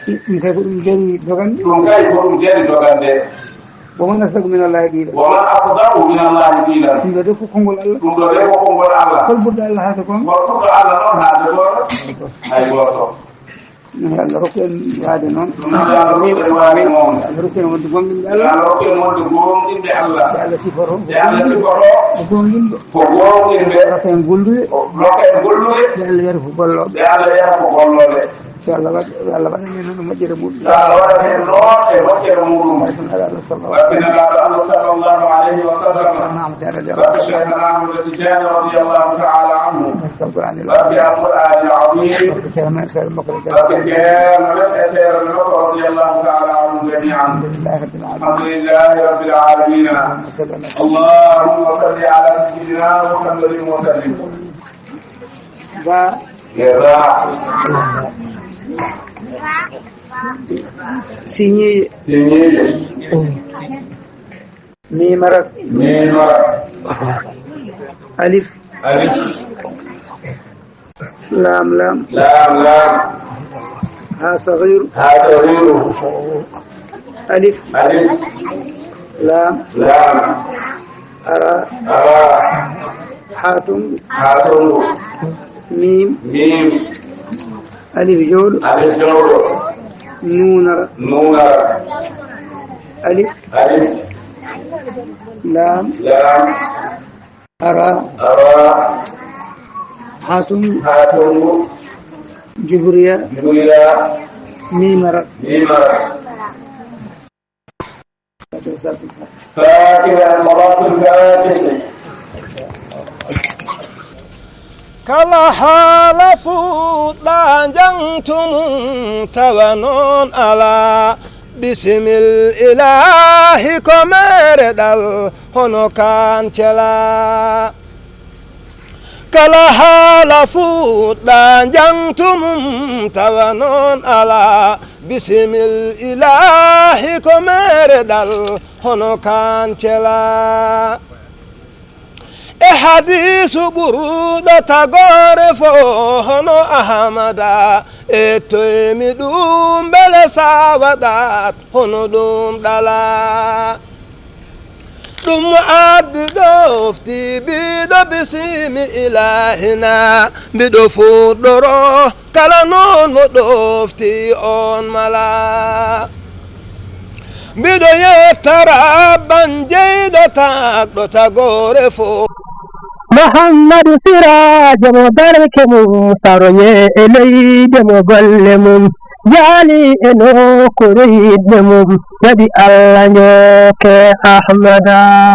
Ɗum kay ko ɗum jari dogande. Ɗum kay ko ɗum jari dogande. Wa man asdaqu min Allahi qila. Wa man asdaqu min Allahi qila. Ɗum ɗo de ko konngol Allah. Ɗum ɗo de ko konngol Allah. Hol ɓurɗo Allah haade kono? Hol ɓurɗo Allah noon haade kono? Hay gooto. Hay gooto. Yo Allah rokku en waade noon. Ɗum noon yo Allah rokku en waade noon. Allah rokku en wonde goonɗinɓe Allah. Yo Allah rokku en wonde goonɗinɓe Allah. Yo Allah sifoto. Yo Allah sifoto. Ko goonɗinɓe. Ko goonɗinɓe. Rokku en gollude. Rokku en gollude. Yo Allah yeru ko gollooɓe. Yo Allah yeru ko gollooɓe. Yo Allah waɗ-, yo Allah waɗan en no moƴƴere muɗum. Yo Allah waɗan en noon e moƴƴere muɗum. Barke Nelaaɗo sallallahu alaihi wa sallam. Barke Nelaaɗo Allah sallallahu alaihi wa sallam. Barke Cheikhna Ahmad Tidiane radiyallahu ta'ala anhu. Barke Alqur'anil Azim. Barke Ceerno men e seeɗa makko radiyallahu ta'ala anhum jami'an. Alhamdulillahi rabbil alamin. Alhamdulillahi rabbil alamin. Allahumma salli ala sayyidina Muhammadin wa sallim. Ba. Yeba. Siñiiɗe. Siñiiɗe. Miimara. Miimara. Alif. Alif. Laam, laam. Laam, laam. Haa sagiiru. Haa sagiiru. Alif. Alif. Laam. Laam. Ara. Ara. Haa tonngu. Haa tonngu. Miim. Miim. Alif jowɗo. Alif jowɗo. Nuunara. Nuunara. Alif. Alif. Laam. Laam. Ara. Ara. Haa tonngu. Haa tonngu. Jubriya. Jubriya. Miimara. Miimara. Fatiha, salaatul fatiha. Kala haala fuɗɗa njangtu mum tawa noon alaa. Bisimil ilaahi ko meereɗal hono kaan cela. Kala haala fuɗɗa njangtu mum tawa noon alaa. Bisimil ilaahi ko meereɗal hono kaan cela. E hadiisu ɓurɗo tagoore fof hono Ahmada, ettoymi ɗum mbele sa waɗat hono ɗum ɗala. Ɗum addi ɗofti biɗo bisimi ilahina, mbiɗo fuɗɗoro kala noon mo ɗofti on mala. Mbiɗo yetta Rabban jeyɗo tagɗo tagoore fof. Muhammadu Siraajo mo barke mum saroye e leyde mo golle mum jaali e nokkuure yiɗɓe mum. Jaɓi Allah njooke Ahmada.